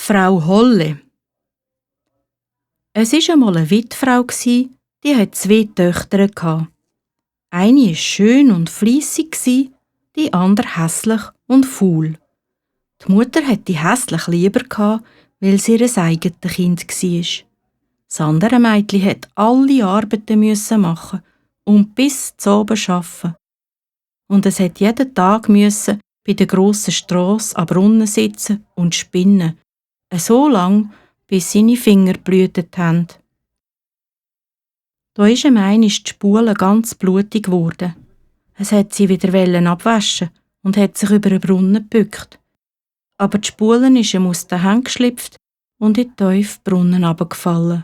Frau Holle. Es war einmal eine Witfrau, die hatte 2 Töchter. Eine war schön und fleissig, die andere hässlich und faul. Die Mutter hatte die hässlich lieber, weil sie ihr eigenes Kind war. Das andere Mädchen musste alle Arbeiten machen und bis zu oben arbeiten. Und es musste jeden Tag bei der grossen Strasse am Brunnen sitzen und spinnen, so lang, bis seine Finger geblutet haben. Da ist ihm einmal die Spule ganz blutig geworden. Es hat sie wieder abwaschen und hat sich über den Brunnen gebückt. Aber die Spule ist ihm aus den Händen geschlüpft und in den tiefen Brunnen runtergefallen.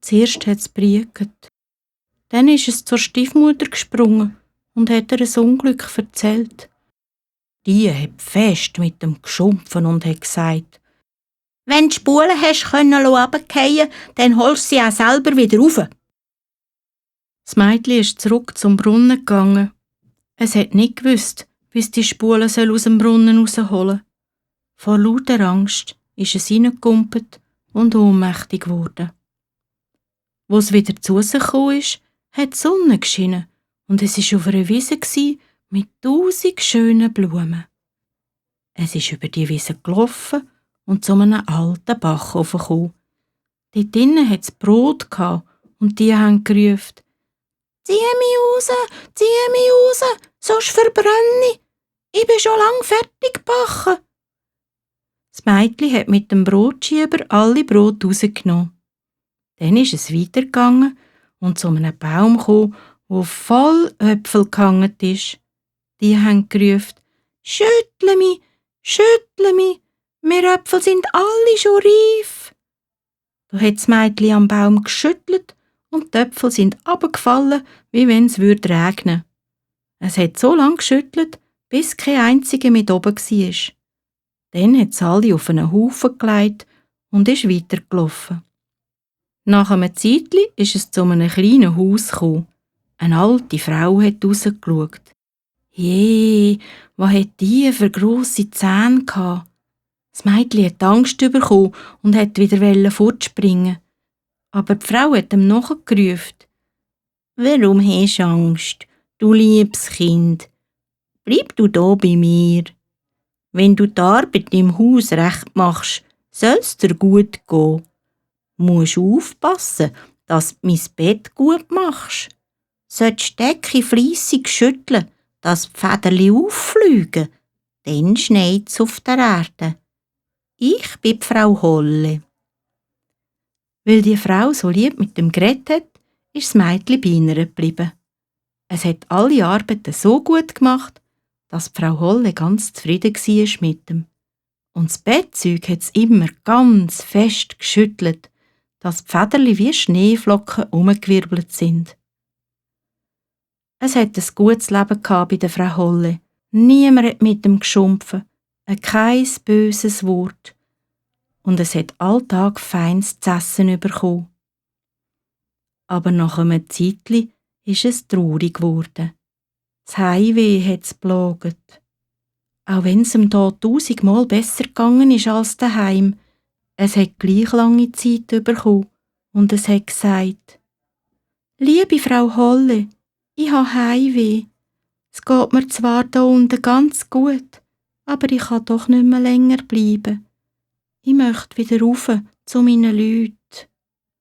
Zuerst hat es brieket. Dann ist es zur Stiefmutter gesprungen und hat ihr ein Unglück erzählt. Die hat fest mit dem geschumpfen und hat gesagt: «Wenn du die Spule hast runterfallen, dann holst du sie auch selber wieder rauf.» Das Mädchen ist zurück zum Brunnen gegangen. Es hat nicht gewusst, bis die Spule aus dem Brunnen rausholen soll. Vor lauter Angst ist es reingekumpelt und ohnmächtig geworden. Wo es wieder zu sich gekommen ist, hat die Sonne geschienen und es war auf einer Wiese mit 1000 schönen Blumen. Es ist über die Wiese gelaufen und zu einem alten Bach gekommen. Dort drinnen hatte es Brot und die haben gerufen: «Zieh mich raus, sonst verbrenne ich. Ich bin schon lang fertig gebacken.» Das Mädchen hat mit dem Brotschieber alle Brot rausgenommen. Dann ist es weitergegangen und zu einem Baum gekommen, wo voll Äpfel gehangen ist. Die haben gerufen: «Schüttle mich, wir Äpfel sind alle schon reif.» Da hat das Mädchen am Baum geschüttelt und die Äpfel sind runtergefallen, wie wenn es regnen würde. Es hat so lange geschüttelt, bis kein einziger mit oben war. Dann hat es alle auf einen Haufen gelegt und ist weitergelaufen. Nach einem Zeitchen ist es zu einem kleinen Haus gekommen. Eine alte Frau hat rausgeschaut. Je, was hat die für grosse Zähne gehabt? Das Mädchen hat Angst bekommen und wollte wieder fortspringen. Aber die Frau hat ihm nachgerufen: «Warum hast du Angst, du liebes Kind? Bleib du da bei mir. Wenn du die Arbeit im Haus recht machst, soll es dir gut gehen. Musst aufpassen, dass du mein Bett gut machst. Sollst die Decke fleissig schütteln, dass die Federli auffliegen, dann schneit es auf der Erde. Ich bin die Frau Holle.» Weil die Frau so lieb mit dem geredet hat, ist das Mädchen bei ihr geblieben. Es hat alle Arbeiten so gut gemacht, dass die Frau Holle ganz zufrieden war mit ihm. Und das Bettzeug hat es immer ganz fest geschüttelt, dass die Federli wie Schneeflocken umgewirbelt sind. Es hat ein gutes Leben bei der Frau Holle. Niemand hat mit ihm geschumpfen, kein böses Wort. Und es hat alltag feines zu essen bekommen. Aber nach einem Zeitchen ist es traurig geworden. Das Heimweh hat es geplagt. Auch wenn es ihm da 1000-mal besser gegangen ist als daheim, es hat gleich lange Zeit bekommen und es hat gesagt: «Liebe Frau Holle, ich habe Heimweh. Es geht mir zwar da unten ganz gut, aber ich kann doch nicht mehr länger bleiben. Ich möchte wieder rauf zu meinen Leuten.»